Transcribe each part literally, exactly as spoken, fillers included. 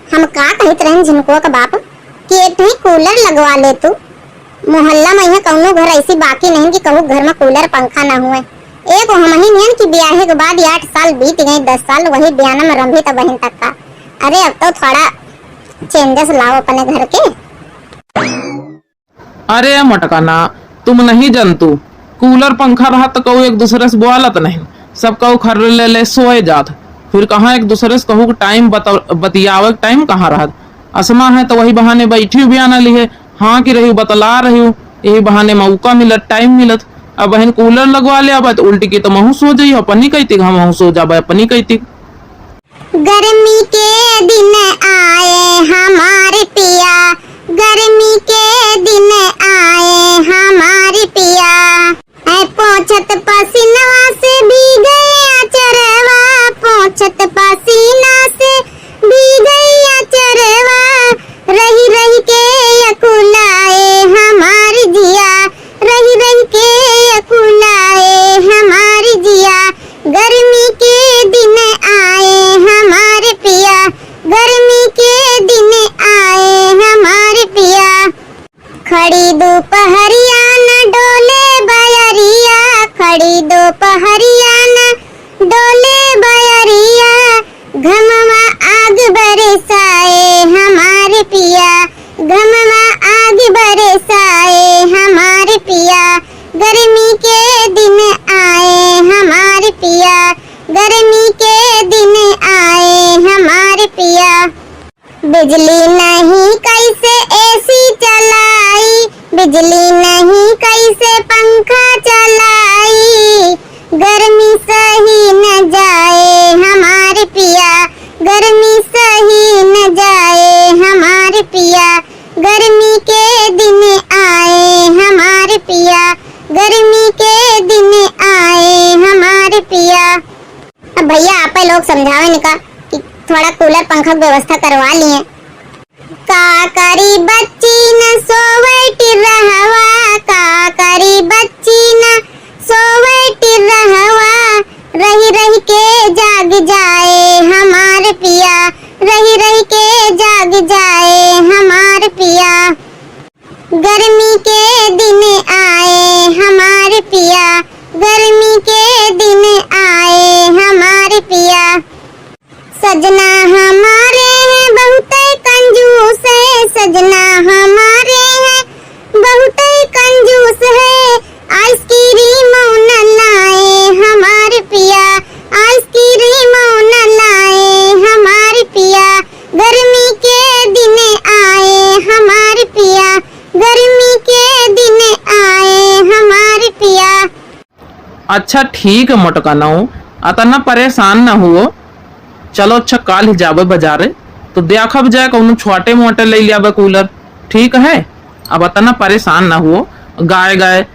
हम का कहित रहन झिनकुआ का बाप कि एक ठे कूलर लगवा ले तू। मोहल्ला में यहाँ कौनो घर ऐसी बाकी नहीं कि कहू घर में कूलर पंखा ना हुए। एक हमही नियन कि ब्याहे के बाद आठ साल बीत गए, दस साल वही बियाना में रंभी त बहिन तक का। अरे अब तो थोड़ा changes लाओ अपने घर के। अरे मोटका ना, तुम नहीं जनतू, कूलर पंखा रहत त कहू एक दूसरे से बोलत नहीं, सब कहू खर्रे ले ले सोए जात, फिर कहाँ एक दूसरे से कहू के टाइम बत-, बतियावे के टाइम कहाँ रहत। असना है तो वही बहाने बैठी हुई बियाना लिहे, हाँ कि रही बतला रही हूँ, यही बहाने मौका मिलत, टाइम मिलत। अब बहन कूलर लगवा ले, अब उल्टी की तो महू सो जाई, अपनी कहती हम महू सो जाबे, अपनी कहती। गर्मी के दिन आए हमार पिया, गर्मी के दिन आए हमार पिया। ऐ पोंछत पसीनवा से भीगे अचरवा, पोंछत पसीना से भीगे अचरवा। रही रही के अकुलाए हमार जिया, रही रही के अकुलाए हमार जिया। गर्मी के दिन आए हमार पिया, गर्मी के दिन आए हमार पिया। खड़ी दोपहरिया न डोले बयरिया, खड़ी दोपहरिया न डोले बयरिया। घमवा आग बरसाए हमार पिया, घमवा आग बरसाए हमार पिया। गर्मी के दिन आए हमार पिया, गर्मी के दिन आए हमार पिया। बिजली नहीं कैसे AC चलाई, बिजली नहीं कैसे पंखा चलाई। गर्मी सही न जाए हमार पिया, गर्मी सही न जाए हमार पिया। गर्मी के दिन आए हमार पिया, गर्मी के दिन आए हमार पिया। अब भैया आपे लोग समझावे निका कि थोड़ा कूलर पंखा के व्यवस्था करवा लिए। का करी बच्ची न सोवै टिरहवा, का करी बच्ची न सोवै टिरहवा। रही रही के जाग जाए हमार पिया, रही रही के जाग जाए हमार पिया। गर्मी के दिन आए हमार पिया, गर्मी के दिन आए हमार पिया। सजना हमारे हैं बहुत कंजूस है, सजना हमारे हैं बहुत कंजूस है। आइसक्रीम न लाए हमार पिया, आइसक्रीम न लाए हमार पिया। गर्मी के दिन आए हमार पिया, गर्मी के दिन आए हमार पिया। अच्छा ठीक है मोटकनऊ, अतना परेशान न हुओ। चलो अच्छा काल ही जाबे बजारे, तो देखब जाए कौनो छोटे मोटे ले लियाबे कूलर। ठीक है, अब अतना परेशान न हुओ। गाय गाय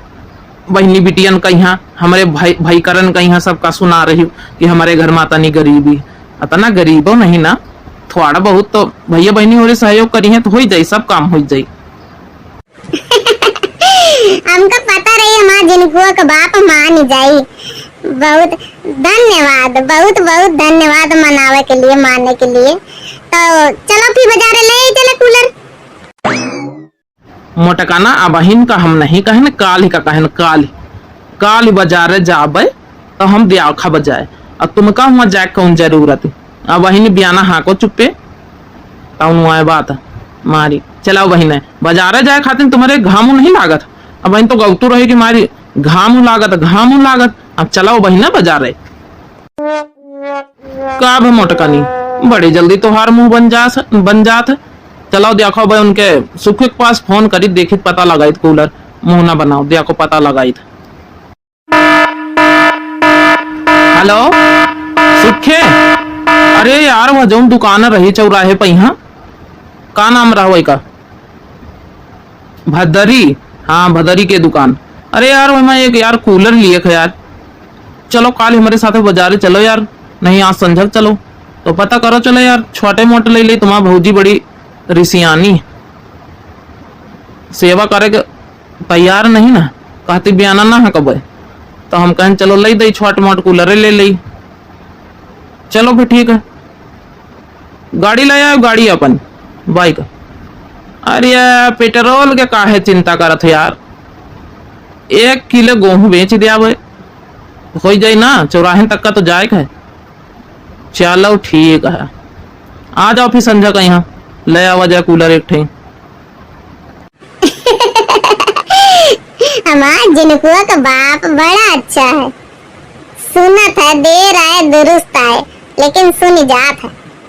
बहिनी बिटियन कहिया, हमरे भाई, भाई करन कहिया सबका सुना रही कि हमरे घर में अतनी गरीबी। अतना गरीबो नहीं ना, थोड़ा बहुत तो भैया बहिनी होरे सहयोग करिहें तो होई जाई, सब काम होई जाई। हमका पता रही हमार जिनकुआ के बाप मान जाई। बहुत धन्यवाद, बहुत बहुत धन्यवाद मनावे के लिए, माने के लिए। तो चलो फिर बजारे ले चले कूलर। मोटकाना, अबहिन का हम नहीं कहन, काल ही का कहन, काल ही, काल ही बजारे जाबे, तो हम द्याखा बजाए। अब तुमका हुआं जाए कौन जरूरत है? अबहिन बियाना हाँको चुप्पे, तौन आए बात मारी। चलाओ बहिने, बजारे जाए खातिर तुम्हारे घामू नहीं लागत? अबहिन तो गौतू रहे कि मारी घामू लागत, घामू लागत। अब चलाओ बहिने बजारे। का भे मोटकानी, बड़ी जल्दी तोहार मुंह बन जास-, बन जात है। चलाओ द्याखो भाई, उनके सुखे के पास फोन करी, देखित पता लगाइत कूलर, मुंह ना बनाओ, द्याखो पता लगाइत। हेलो, सुखे? अरे यार, वह जौन दुकान रही चौराहे पे, यहाँ का नाम रहा वही का? भदरी, हाँ, भदरी के दुकान। अरे यार, ओहिमा एक यार कूलर लिए ख यार। चलो, काल हमरे साथे बजारे चलो यार, नहीं आज संझक चलो। तो पता करो, चलो यार, छोटे मोटे ले ले, तुम्हार भौजी बड़ी रिसियानी, सेवा करे के तैयार नहीं ना, कहती बियाना ना है कबे। तो हम कहन, चलो ले दे, छोट मोट कूलरे ले ले। चलो फिर ठीक है। गाड़ी ले आयो, गाड़ी अपन, bike। अरे यार, पेट्रोल के काहे चिंता करत हो यार, एक किलो गेहूं बेच दिया भाई, हो जाई ना, चौराहे तक का तो जाए के है। चलो ठीक है, आ जाओ फिर संझा का यहाँ, ले आवा जाए cooler एक ठे। हमार जिनकुआ का बाप बड़ा अच्छा है, सुनत है देर आए दुरुस्त आए, लेकिन सुन जात है।